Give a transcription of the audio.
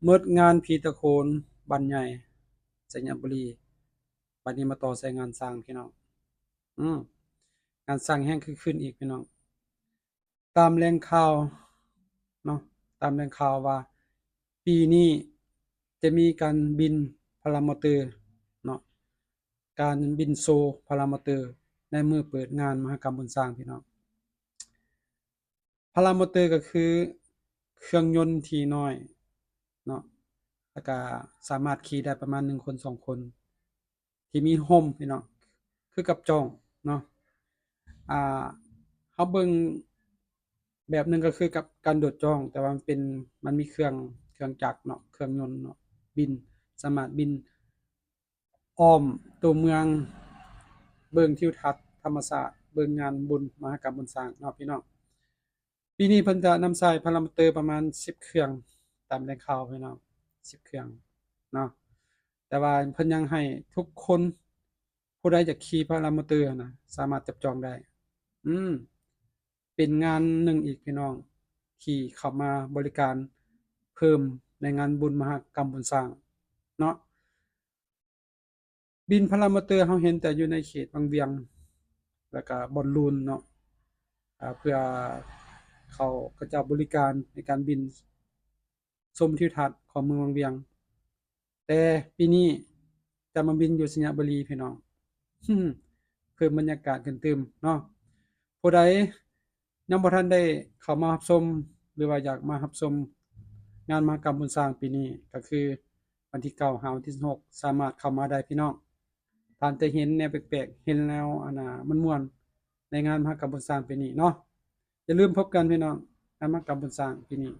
ໝົດງານຜີຕະໂຂນບ້ານໃຫຍ່ ໄຊຍະບູລີ, ບັດນີ້ມາຕໍ່ໃສ່ງານຊ້າງ ພີ່ນ້ອງ. ອືມ ງານຊ້າງແຮງຄຶກຄື້ນອີກ ພີ່ນ້ອງ. ຕາມແຫຼ່ງຂ່າວເນາະ, ຕາມແຫຼ່ງຂ່າວວ່າ ປີນີ້ຈະມີການບິນພາຣາມໍເຕີເນາະ, ການບິນໂຊພາຣາມໍເຕີໃນມື້ເປີດງານມະຫະກຳບຸນຊ້າງ ພີ່ນ້ອງ. ພາຣາມໍເຕີກໍຄືເຄື່ອງຍົນທີ່ນ້ອຍເນາະ, ແລ້ວກະສາມາດຂີ່ໄດ້ປະມານໜຶ່ງຄົນສອງຄົນ ທີ່ມີຮົ່ມ ພີ່ນ້ອງ, ຄືກັບຈ້ອງເນາະ. ອ່າ ເຮົາເບິ່ງແບບໜຶ່ງກໍຄືກັບການໂດດຈ້ອງ, ແຕ່ວ່າມັນເປັນ ມັນມີເຄື່ອງ ເຄື່ອງຈັກເນາະ, ເຄື່ອງຍົນເນາະ, ບິນ ສາມາດບິນອ້ອມໂຕເມືອງ, ເບິ່ງທິວທັດທຳມະຊາດ, ເບິ່ງງານບຸນມະຫະກຳບຸນຊ້າງເນາະ ພີ່ນ້ອງ. ປີນີ້ເພິ່ນຈະນຳໃຊ້ພາຣາມໍເຕີປະມານສິບເຄື່ອງ ຕາມແຫຼ່ງຂ່າວ ພີ່ນ້ອງ, ສິບເຄື່ອງເນາະ. ແຕ່ວ່າເພິ່ນຍັງໃຫ້ທຸກຄົນ ຜູ້ໃດຢາກຂີ່ພາຣາມໍເຕີຫັ້ນນະ ສາມາດຈັບຈອງໄດ້. ອືມ ເປັນງານໜຶ່ງອີກ ພີ່ນ້ອງ ທີ່ເຂົ້າມາບໍລິການເພີ່ມໃນງານບຸນມະຫະກຳບຸນຊ້າງເນາະ. ບິນພາຣາມໍເຕີເຮົາເຫັນແຕ່ຢູ່ໃນເຂດວັງວຽງ ແລ້ວກະບ່ອນລູນເນາະ, ເພື່ອເຂົາ ເຂົາເຈົ້າບໍລິການໃນການບິນຊົມທິວທັດຂອງເມືອງວັງວຽງ. ແຕ່ປີນີ້ຈະມາບິນຢູ່ໄຊຍະບູລີ ພີ່ນ້ອງ, ເພີ່ມບັນຍາກາດຂຶ້ນຕື່ມເນາະ. ຜູ້ໃດ ຍັງບໍ່ທັນໄດ້ເຂົ້າມາຮັບຊົມ ຫຼືວ່າຢາກມາຮັບຊົມງານມະຫະກຳບຸນຊ້າງປີນີ້ ກໍຄືວັນທີເກົ້າຫາວັນທີສິບຫົກ ສາມາດເຂົ້າມາໄດ້ພີ່ນ້ອງ. ທ່ານຈະເຫັນແນວແປກໆ ເຫັນແລ້ວ ອັນນ່າ ມ່ວນໆ ໃນງານມະຫະກຳບຸນຊ້າງປີນີ້ເນາະ. ຢ່າລືມພົບກັນພີ່ນ້ອງ, ງານມະຫະກຳບຸນຊ້າງປີນີ້